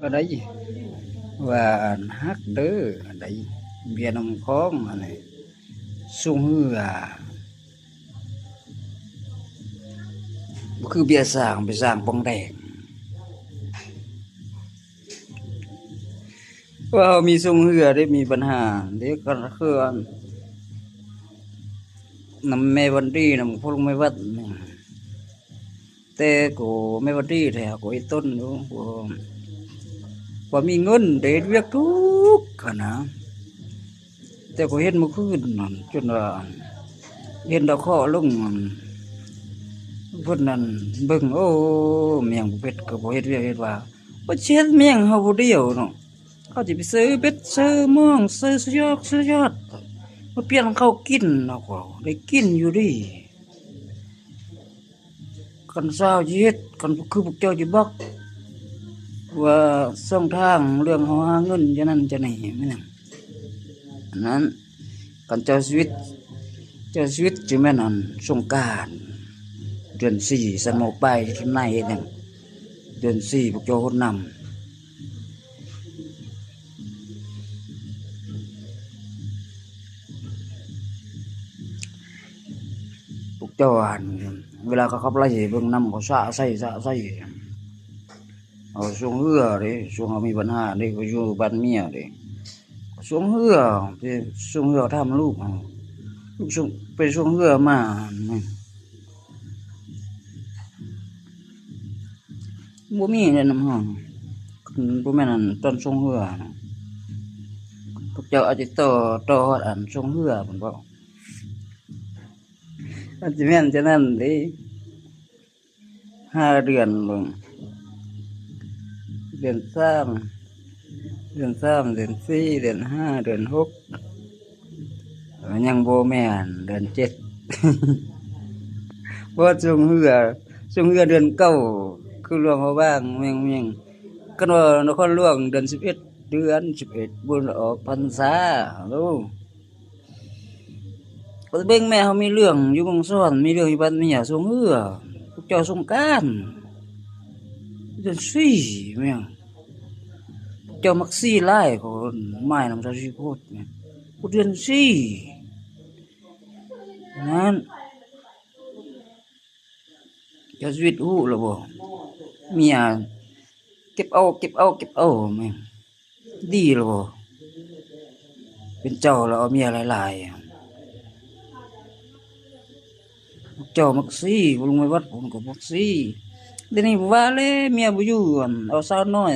ອັນໃດ ວ່າອັນຮັກເດີ ອັນໃດ ເບຍນ້ຳຂອງ ອັນນີ້ ຊ່ວງເຮືອ ບໍ່ຄືເບຍຊ້າງ ເບຍຊ້າງປ່ອງແດງ. ວ່າເຮົາມີຊ່ວງເຮືອເດ້ ມີບັນຫາເດ້ ກໍຄືອັນ ນຳແມ່ວັນດີ ນຳພວກແມ່ວັດນີ້ ແຕ່ກໍແມ່ນວ່າດີແທ້ ເຮົາກໍເຮັດຕົນຢູ່ ກໍ ວ່າມີເງິນໄດ້ເຮັດວຽກທຸກຫັ້ນນະ. ແຕ່ກໍເຫັນມື້ຄືນນັ້ນ ຈົນວ່າເຫັນດາວເຄາະລົງນັ້ນ ເພິ່ນນັ້ນເບິ່ງ ໂອ້ ແມ່ງບໍ່ເຮັດ ກໍບໍ່ເຮັດວຽກເຮັດວ່າ ບໍ່ຊິເຮັດແມ່ງເຮົາຜູ້ດຽວເນາະ. ເຂົາຊິໄປເຊີເບັດເຊີມອງ ເຊີສະຍອກສະຍອດ ມາປ່ຽນເຂົ້າກິນ ເຮົາກໍໄດ້ກິນຢູ່ເດ. ຄັນຊາວຊິເຮັດ ຄັນຄືພວກເຈົ້າຊິບັກວ່າຊ່ອງທາງເລື່ອງເຮົາຫາເງິນຈະນັ້ນຈະນີ້ ແມ່ນຫຍັງ ອັນນັ້ນ ຄັນເຈົ້າຊີວິດ ເຈົ້າຊີວິດຊິແມ່ນອັນສົງການ ເດືອນສີ່ ສັນໝໍໄປທຳນາຍເຮັດຫຍັງ ເດືອນສີ່ ພວກເຈົ້າຫົດນຳ ພວກເຈົ້າ ອັນ ເວລາເຂົາຂັບໄລ່ເບິ່ງນຳ ເຂົາສະໃສ່ ສະໃສ່ ເອົາຊ່ວງເຮືອເດ້ ຊ່ວງເຮົາມີບັນຫາເດ້ ເຂົາຢູ່ບ້ານເມຍເດ້ ຊ່ວງເຮືອ ໄປຊ່ວງເຮືອຖາມລູກເຮົາ ລູກຊ່ວງ ໄປຊ່ວງເຮືອມາ ບໍ່ມີແນວນຳເຮົາ ບໍ່ແມ່ນອັນຕອນຊ່ວງເຮືອນະ ພວກເຈົ້າອາດຈະຕໍ່ ຕໍ່ຮອດອັນຊ່ວງເຮືອພຸ້ນບໍ ອາດຈະແມ່ນຈະນັ້ນເດ້. ຫ້າເດືອນເບິ່ງ ເດືອນສາມ ເດືອນສາມ ເດືອນສີ່ ເດືອນຫ້າ ເດືອນຫົກ ຍັງບໍ່ແມ່ນເດືອນເຈັດ ເພາະວ່າຊ່ວງເຮືອ ຊ່ວງເຮືອເດືອນເກົ້າ ຄືຫຼວງພະບາງ ແມ່ງໆ ຄັນວ່ານະຄອນຫຼວງເດືອນສິບເອັດ ເດືອນສິບເອັດ ບຸນອອກພັນສາ ໂອ້. ເບິ່ງແມ່ເຮົາມີເລື່ອງຢູ່ເມືອງສອນ ມີເລື່ອງຢູ່ບ້ານເມຍ ຊ່ວງເຮືອ ພວກເຈົ້າສົງການ ເດືອນສີ່ແມ່ນຫຍັງ ພວກເຈົ້າມັກສີ່ຫຼາຍ ເຂົາໝາຍນຳຊາວສີ່ໂພດແມ່ນ ພວກເດືອນສີ່ນັ້ນ ເຈົ້າຊີວິດຮູ້ແລ້ວບໍ່ ເມຍເກັບເອົາ ເກັບເອົາ ເກັບເອົາແມ່ນ ດີແລ້ວບໍ່ ເປັນເຈົ້າແລ້ວເອົາເມຍຫຼາຍໆ ເຈົ້າມັກຊີ້ ລຸງໄມວັດ ເພິ່ນກໍມັກຊີ້ ດຽວນີ້ວ່າແລ້ວເມຍບໍ່ຢູ່ ອັນ ເອົາສາວນ້ອຍ